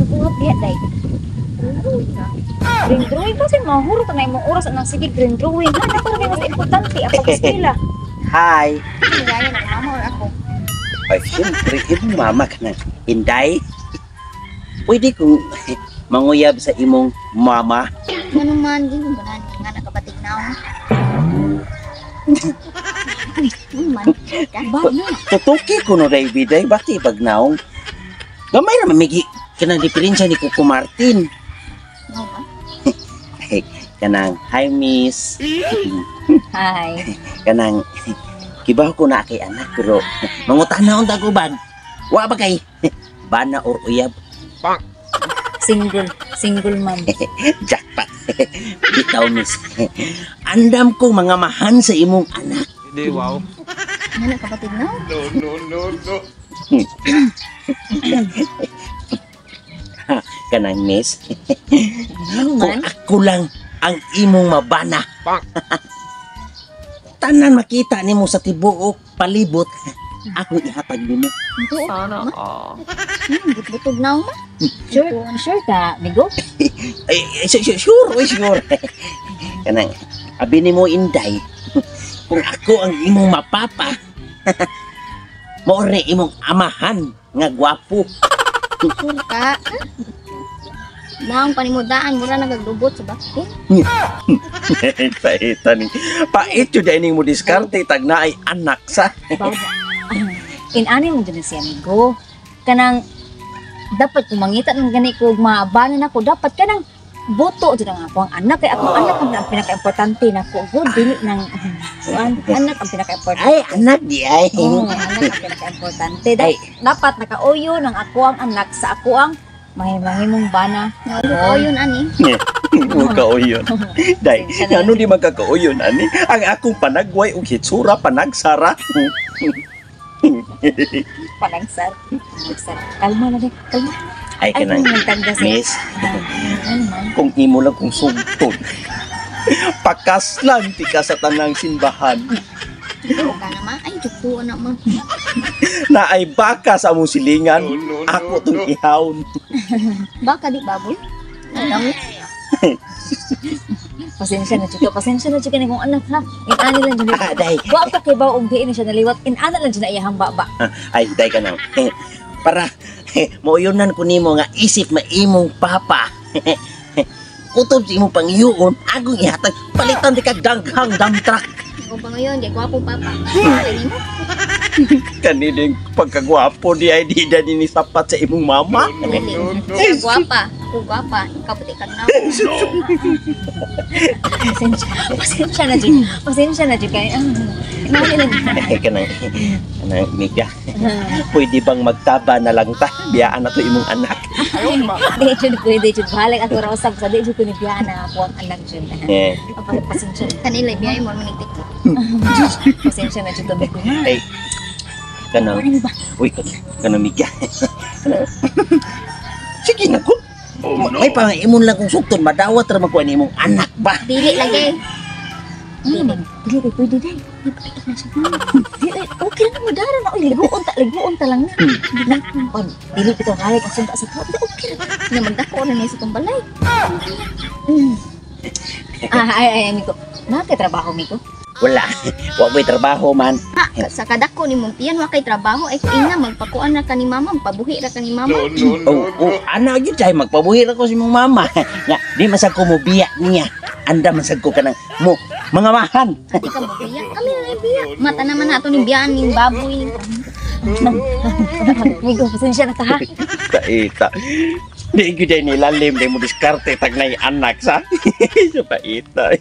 Buhat diha day. Drawing na. Green drawing kasi mahurot na imong oras anang sige green drawing. Ha, dapat rin mas importante ang pag-eskwela. Hi. Kaya na mama or ako. Ay, siyempre, imong mama ka na. Inday, pwede kong manguyab sa imong mama. Ano man, di mo ba nga nakabatig na ako. Ano man, ka? Ba na. Tutuki ko no, David, ay, bakit ibagnaong? Gamay na mamigi kanang diferensya ni Coco Martin. No ba? Kanang, hi miss. Hi. Kanang, kibaw ko na kay anak, pero mangutan na unta ko ban. Wa ba kay bana or uyab? Single, single mom. Jackpot. Bitaw, miss. Andam ko mga mahan sa imong anak. Hindi, wow. Nga nakabatig na ako. No, no, no, no. Kanang miss, Ano kung man? ako lang ang imong mabana. Pak. Tanan makita nimo sa tibuok palibot, ako ihatag nimo. Sana all. Butog na ako ma. Sure, sure ka, Migo? Ay, ay, sure, sure, oy, sure. Kanang abi nimo Inday, kung ako ang imong mapapa, mao ni imong amahan nga gwapo. Sure ka. Naong panimudaan, mura nagaglubot sa bakit. Paita ni. Pait yun dahil mo diskarte tag na ay anak sa. Ba inani mo dyan siya, Migo. Kanang dapat kung mangita ng gani ko maabanan ako, dapat kanang boto dyan ang ako ang anak kay akong anak ang pinaka-importante nako. Good dili nang kuan, anak ang pinaka-importante. Ay, anak di ay. Oo, anak ang pinaka-importante. Ay. Dapat nakauyo ng ako ang anak sa ako ang mahimong bana. Oo, yun ani. Magkauyon. Day, ano di magkakauyon ani? Ang akong panagway og hitsura panagsara. Panagsar. Panagsar. Kalma na din. Kalma. Ay Ay, kung kanang nagtanda siya. miss, Ano man? kung imo lang kung sugton. Pakaslan ti ka sa tanang simbahan. Ikaw ka na ma. Ay, juktuan na ma. Na ay baka sa among silingan. No, no, no, Ako tong no. ihawon. Baka di baboy. Ay, Pasensya na chika. Pasensya na chika ni kong anak ha. Inani lang dyan. Ah, day. Wa ka kay baw og diin siya naliwat. Inana lang dyan na iyahang baba. Ay, day ka nang. Para mauyonan ko nimo nga isip maimong papa. Kutob sa imong pangyuon, akong ihatag palitan di ka daghang dump truck. Ako pa ngayon, di gwapo papa. Ay, mo. Kanining pagkagwapo di ay di na ni sapat sa imong mama. No, no, no. Siya gwapa. Ako gwapa. Ikaw puti ka na. Pasensya. Pasensya na dyan. Pasensya na dyan. Kay inani lang dyan. Ay, kanang kanang Mika. Pwede bang magtaba na lang ta? Biyaan na to imong anak. Di jud pwede jud. Balik ako ra usab sa di jud ko ni biyaan na ako ang anak jud. Eh, Pasensya na. Kanila, biyay mo manig TikTok. Pasensya na jud kami ko. Ay, kanang Ano ba? uy, kanang Mika. Kanang- Sige na ko. Oh, no. May pangaimon lang kung sugton, madawat ra magkuha ni imong anak ba? Dili lagi. Ano man? Dili kay pwede day. Di pa na siya. Di ay, okay na modara na oy liguon ta lang na. Na, on, dili bitaw kaya ang sunda sa tao. Okay ra. Nga magdako na niya sa tumbalay. Ah, ay ay amigo. Na kay trabaho migo. Wala. Wa ko'y trabaho man. Ha, sa kadako ni mong tiyan wa kay trabaho ay ina magpakuan ra ka ni mama, magpabuhi ra ka ni mama. No, no, no, Oh, no. oh, ana gyud ay magpabuhi ra ko sa imong mama. Nga, di man sad ko mobiya niya. Anda man sad ko kanang mo mga mahan. Di ka mo biya. Kami na lang biya. Mata naman nato ni biyaan ning baboy. Migo, pasensya na ta ha. Paita. Di gyud ay nilalim di mo diskarte tag nay anak sa. Sa paita.